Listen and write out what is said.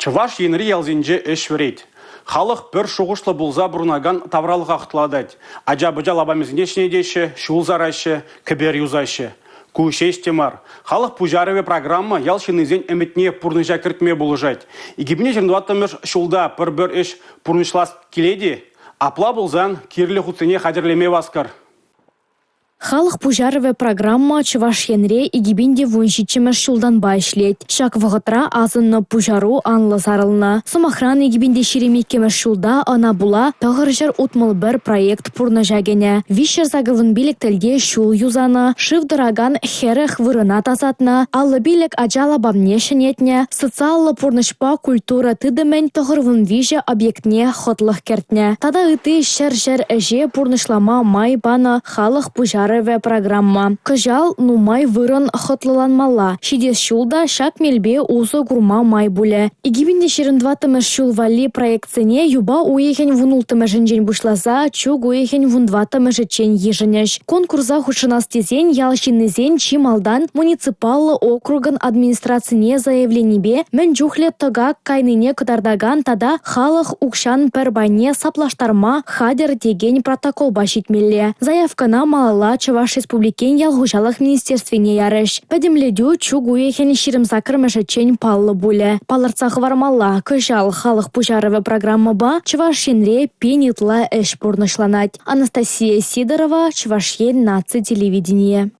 Чӑваш Енри ялсенче ӗҫ вӗрет. Халӑх пӗр шухӑшлӑ пулса пурӑнакан тавралӑха хӑтлӑлатать. Ача-пӑча лапамӗсене ҫӗнетеҫҫӗ, ҫул сараҫҫӗ, кӗпер юсаҫҫӗ. Ку ҫеҫ те мар. Халӑх пуҫарӑвӗ программа ял ҫыннисен ӗмӗтне пурнӑҫа кӗртме пулӑшать. 2024-мӗш ҫулта пӗр-пӗр ӗҫ пурнӑҫлас килет-и? Апла пулсан кирлӗ хутсене хатӗрлеме васкӑр. Халӑх пуҫарӑвӗ программа Чӑваш Енре 2017-мӗш ҫултанпа ӗҫлет. Ҫак вӑхӑтра асӑннӑ пуҫару анлӑ сарӑлнӑ. Сӑмахран, 2022-мӗш ҫулта ӑна пула 961 проект пурнӑҫа кӗнӗ. 385 тӗлте ҫул юсанӑ, шыв тӑракан 40 вырӑна тасатнӑ, 55 ача лапамне ҫӗнетнӗ, социаллӑ пурнӑҫпа культура тытӑмӗн 93 объектне хӑтлӑх кӗртнӗ тата ытти ҫӗр-ҫӗр ӗҫе пурнӑҫлама май панӑ Халӑх пуҫарӑвӗ программа. Кӑҫал нумай вырӑн хӑтлӑланмалла. Ҫитес ҫул та ҫак мелпе усӑ курма май пулӗ. 2024-мӗш ҫул валли проектсене юпа уйӑхӗн 16-мӗшӗнчен пуҫласа чӳк уйӑхӗн 14-мӗшӗччен йышӑнӗҫ. Конкурса хутшӑнас тесен ял ҫыннисен чи малтан муниципаллӑ округӑн администрацине заявленипе мӗн чухлӗ тӑкак кайнине кӑтартакан тата халӑх укҫан пӗр пайне саплаштарма хатӗр текен протоколпа ҫитмелле. Заявкӑна малалла Чӑваш Республикин ял хуҫалӑх министерствине ярӗҫ. Пӗтӗмлетӳ чӳк уйӑхӗн 28-мӗшӗччен паллӑ пулӗ. Палӑртса хӑвармалла, кӑҫал халӑх пуҫарӑвӗ программӑпа Чӑваш Енре пин ытла ӗҫ пурнӑҫланать. Анастасия Сидорова, Чӑваш Ен наци телевиденийӗ.